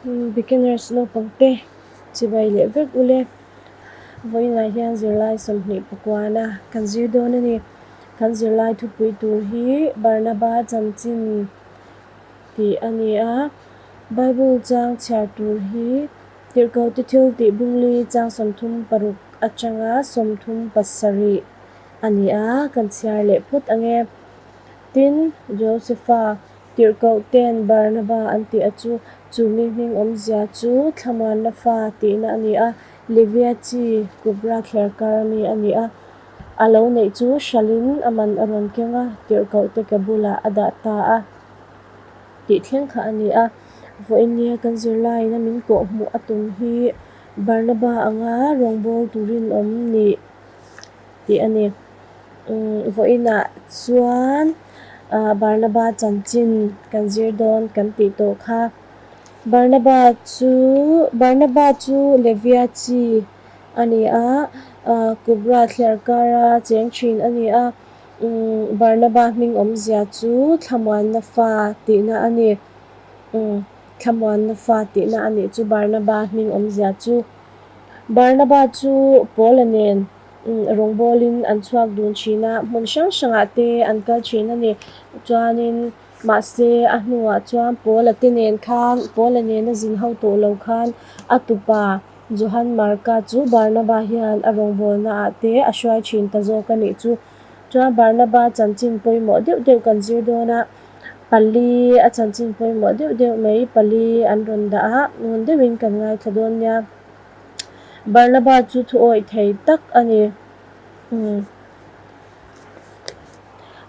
Beginners naupangte chibai leh vek ule. Vawiinah hian zirlai 29na kan zir dawn a ni. Kan zirlai thupui tur hi Barnaba chanchin tih a ni a. Bible chang chhiar tur hi Tirhkohte thil tih bungli chang 36 atanga 37 a ni a, kan chhiar leh phawt ang e. Tin, Josepha Tirhkoh ten Barnaba an tih a chu, chu mi hming awmzia chu Thlamuanna fa tihna a ni a, Levia chi Kubra thliarkar ami a ni a. A lo neih chu hralhin a man a rawn keng a, tirhkoh te ke bulah a dah ta a tih thleng kha a ni a. Vawiin nia kan zirlaiin a min kawhhmuh a tum hi Barnaba anga rawngbâwl turin awm nih tih a ni. Vawiinah chuan Barnaba chanchin kan zir dawn kan tih tawh kha. Barnaba chu Barnaba chu Levia chi a ni a, Kubra thliarkara cheng thin a ni a. Barnaba hming awmzia chu Thlamuanna fa tihna a ni. Thlamuanna fa tihna a nih chu Barnaba hming awmzia chu. Barnaba chu Paula nen rawngbawlin an chhuak dun thin a, hmun hrang hrangah te an kal thin a ni. Chuanin mahse a hnuah chuan Paula te nen khan, Paula nena zin ho tawh lo khan a tupa Johan Marka chu Barnaba hian a rawngbawlnaah te a hruai thin ta zawk a nih chu. Chuan Barnaba chanchin pawimawh deuh deuh kan zir dawn a, pali a chanchin pawimawh deuh deuh mai pali an rawn dah a, ngun deuhin kan ngaithla dawn nia. Barnaba chu thu awih thei tak a ni. Umm.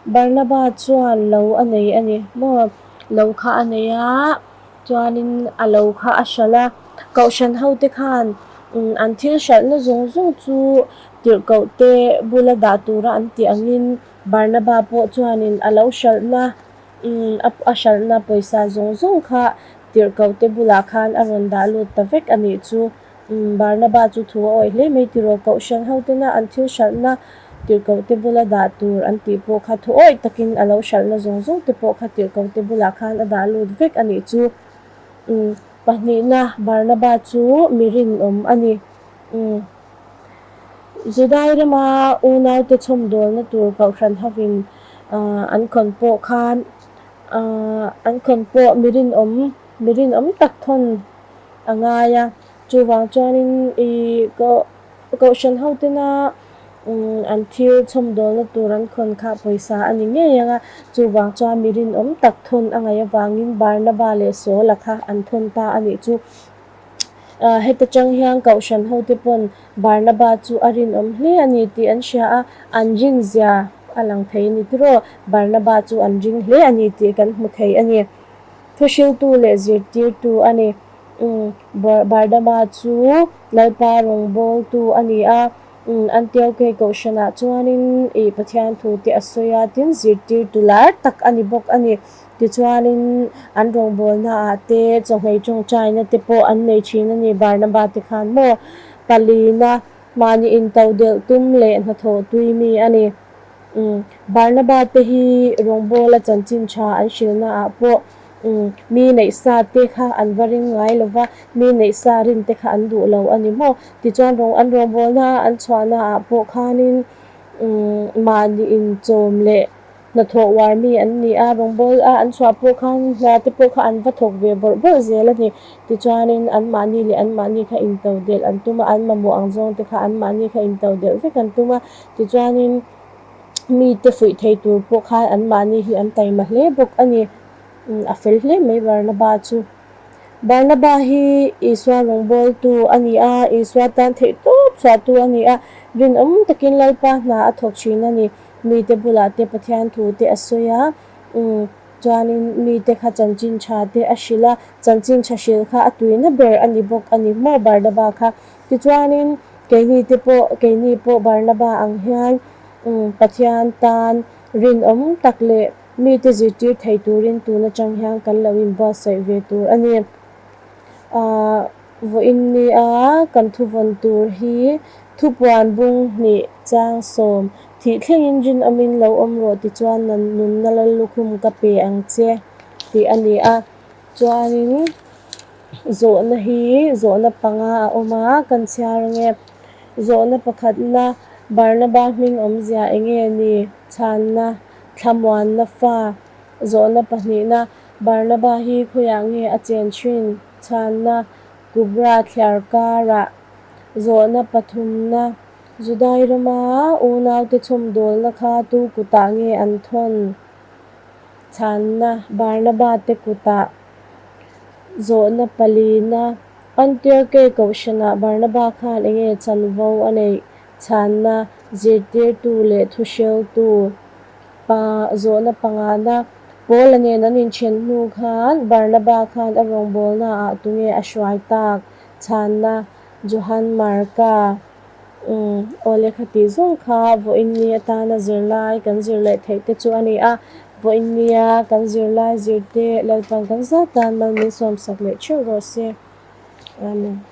Barnaba chuan lo a nei a ni maw? Lo kha a nei a, chuanin a lo kha a hralh a. Kohhran hote khan an thil hralhna zawng zawng chu tirhkoh te bula dah tura an tih angin Barnaba pawh chuanin a lo hralhna a hralhna pawisa zawng zawng kha tirhkoh te bulah khan a rawn dah lut ta vek a nih chu. Barnaba chu thu a awih hle mai tiraw Kohhran ho tena an thil hralhna tirhkoh te bula dah tur an tih pawh kha thu awih takin a lo hralhna zawng zawng te pawh kha tirhkoh te bulah khan a dah lut vek a nih chu. Pahnihna Barnaba chu mi rinawm a ni. Judai rama unaute chhawmdawlna tur Kohhran hovin an khawn pawh khan an khawn pawh mi rinawm mi rinawm tak thawn a ngai a. Chuvang chuanin ih Kohhran hotena an thil chhawmdawlna tur an khawn kha pawisa a ni ngei ang a. Chuvang chuan mi rinawm tak thawn a ngaih avangin Barnaba leh Saula kha an thawn ta a nih chu. Heta tang hian Kohhran hote pawn Barnaba chu a rinawm hle a ni tih an hria a, an rinzia a lang thei a ni tiraw? Barnaba chu an ring hle a ni tih kan hmu thei a ni. Thuhriltu leh zirtirtu a ni. Barnaba chu Lalpa rawngbawltu a ni a. Antiokei Kohhranah chuanin ih Pathian thute a sawi a, tin zirtirtu lar tak a ni bawk a ni. Tichuanin an rawngbawlnaah te chawhmeh tawngtaina te pawh an nei thin a ni Barnaba te khan maw palina mahni intodelh tum leh hnathawh tui mi a ni. Barnaba te hi rawngbawla chanchin tha an hrilhnaah pawh mi neihsa te kha an va ring ngai lo va, mi neihsa rin te kha an duh lo a ni maw. Tichuan an rawngbawlnaah an chhuahnaah pawh khanin mahni inchawm leh Hnathawh uar mi an ni a, rawngbâwl a an chhuah pawh khan hna te pawh kha an va thawk ve bawrh bawrh zel a ni. Tichuanin anmahni leh anmahni kha intodelh an tum a, an mamawh ang zawng te kha anmahni kha intodelh vek an tum a. Tichuanin mite fuih thei tur pawh khan anmahni hi an taima hle bawk a ni. A fel hle mai Barnaba chu. Barnaba hi Isua rawngbâwltu a ni a, Isua tan theihtawp chhuahtu a ni a, rinawm takin Lalpa hna a thawk thin a ni. Mite bulah te Pathian thu te a sawi a, umm chuanin mite kha chanchin tha te a hrilh a, chanchin tha hrilh kha a tuina ber a ni bawk a ni maw Barnaba kha. Tichuanin keini te pawh keini pawh Barnaba ang hian umm Pathian tan rinawm tak leh mite zirtir thei turin tun atang hian kan lo inbuatsaih ve tur a ni. Ahh Vawiin nia kan thuvawn tur hi thupuan bung hnih chang sawm thih thlengin rinawmin lo awm rawh tichuan nunna lallukhum ka pe ang che tih a ni a. Chuanin. Zawhna hi zawhna panga a awm a, kan chhiar ange. Zawhna pakhatna, Barnaba hming awmzia enge ni? Chhanna, Thlamuanna fa. Zawhna pahnihna, Barnaba hi khawiah nge a chen thin? Chhanna, Kubra thliar karah. Zawhna pathumna, Judai rama unaute chhawmdawlna kha tu kutah nge an thawn? Chhanna, Barnaba te kutah. Zawhna palina, Antioke Kohhranah Barnaba khan enge chanvo a neih? Chhanna, Zirtirtu leh thuhriltu. Pa, zawhna pangana, Paula nen an inthen hnu khan Barnaba khan a rawngbawlnaah tunge a hruai tak? Chhanna, Johan Marka. Umm, aw lehkha tih zawng kha vawiinni atana zirlai kan zir leh theih te chu a ni a, vawiinnia kan zirlai zirte Lalpan kan zat tan mal min sawmsak leh theuh rawh se. Amen.